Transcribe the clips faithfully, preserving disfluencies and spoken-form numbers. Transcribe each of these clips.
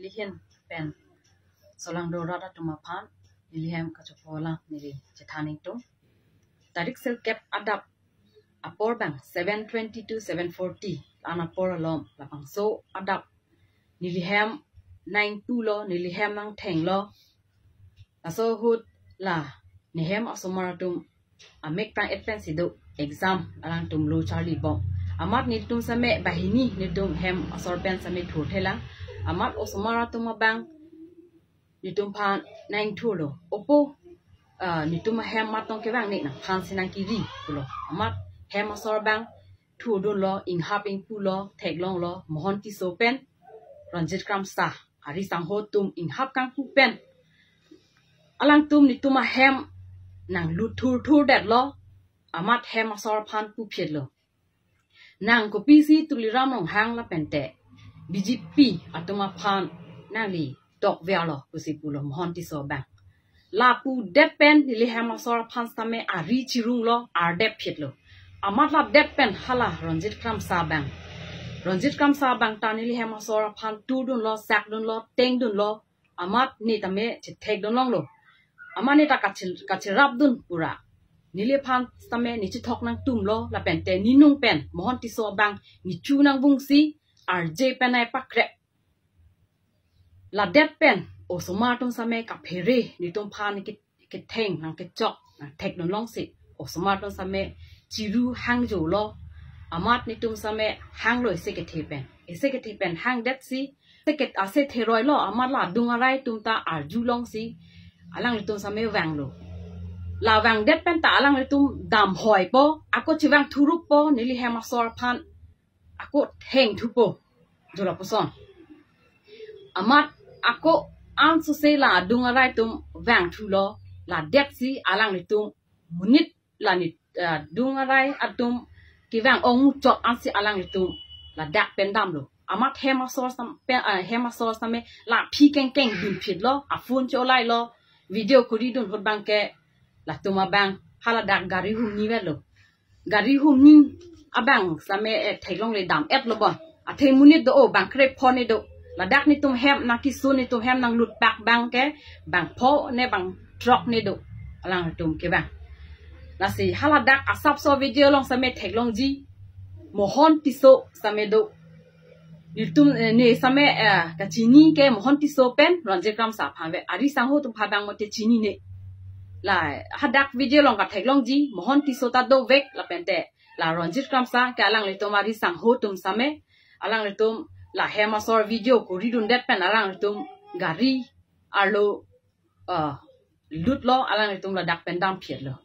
Nelihin pen solangdo rat atum aphan nelihem kachopo alam neli chethan ingtung. Tarik sirkep adap apor abang seven twenty to seven forty la-an apor along labangso adap nelihem nangthulo, nelihem nangthenglo. Laso ahut la nehem asomar atum amek tang-et pensi do exam alangtum lo charlibom. Amat netum same banghini netum hem asor pen same thurthelang. Amat osomar atum abang netum aphan nangthulo. Opo, ah, netum ahem matong kevang ne nangphan si nangkiri pulo. Amat hem asor abang thurdunlo, inghap ingpulo, theklonglo, Mohon Tisso pen Ranjit Kramsa, ari sangho atum inghap kangpu pen alangtum netum ahem nanglut thurthurdetlo. Amat hem asor aphan puphitlo, nang kopisi Tuliram Ronghang lapente B J P atum aphan nangli tokverlo pusi pulo Mohon Tisso abang. Lapu det pen neli hem asor aphan same ari chirunglo, ardep phitlo. Amat ladet pen hala Ranjit Kramsa abang, Ranjit Kramsa abang ta neli hem asor aphan thurdunlo, sakdunlo, tengdunlo. Amat ne tame chethekdunlonglo. Amat ne ta kachir-, kachirapdun pura. Neliphan same ne chethok nangtumlo lapente ne nung pen Mohon Tisso abang ne chu nangvungsi arje pen ai pakrek. Ladet pen osomar atum same kaphere netum aphan ke-, ketheng nangkechok nangthekdunlongsi osomar atum same chiru hangjolo. Amat netum same hanglo isi kethe pen. Isi kethe pen hangdetsi isi kethe, ase theroilo, amat la adung arai atum ta arjulongsi alanglitum same vanglo. La vangdet pen ta alanglitum damhoipo, ako chevang thuruppo, neli hem asor aphan ako thengthupo, jo lapuson. Amat ako ansose la adung arai atum vangthulo, ladetsi alanglitum monit la ne, ah, adung arai atum kevang ongmuchot ansi alanglitum ladak pen damlo. Amat hem asor sam-, pen, ah, hem asor same la aphi kengkeng dunphitlo, aphone cholailo, video kuridun ahut abangke latum abang haladak gari humni velo. Gari humni abang same, eh, theklongle dam-etlo bon. Athe monit do, o bang krepho ne do. Ladak netum hem nangkisun, netum hem nanglut pak abangke bangpho ne bangthrok ne do. Alangtum kevang. Lasi haladak asapso video along same theklongji Mohon Tisso same do. Netum, eh, ne same, eh, kachini ke Mohon Tisso pen Ranjit Kramsa aphan ave. Ari sangho atum aphan abang mate chinine. La hadak video along katheklongji Mohon Tisso ta dovek lapente la Ranjit Kramsa ke alanglitum ari sangho atum same, alanglitum la hem asor video kuridundet pen alanglitum gari arlo, ah, lutlo, alanglitum ladak pen damphitlo.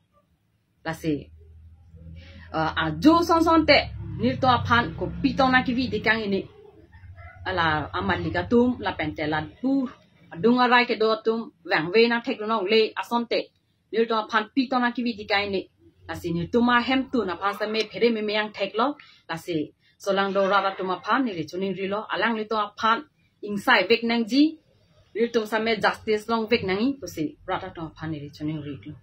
Lasi, ah, ajo son sonte nelitum aphan kopi tong nangkevi tekang ini. Ala amalik atum lapente lapu adung arai kedo atum vangve nangthekdunlongle asonte nelitum aphan pi tong nangkevi tekang ini. Lasi nelitum ahemtun aphan same phere meme nangtheklo. Lasi solangdo rat atum aphan neli choningrilo, alanglitum aphan ingsai vek nangji, nelitum same justice longvek nangji pusi rat atum aphan neli choningrilo.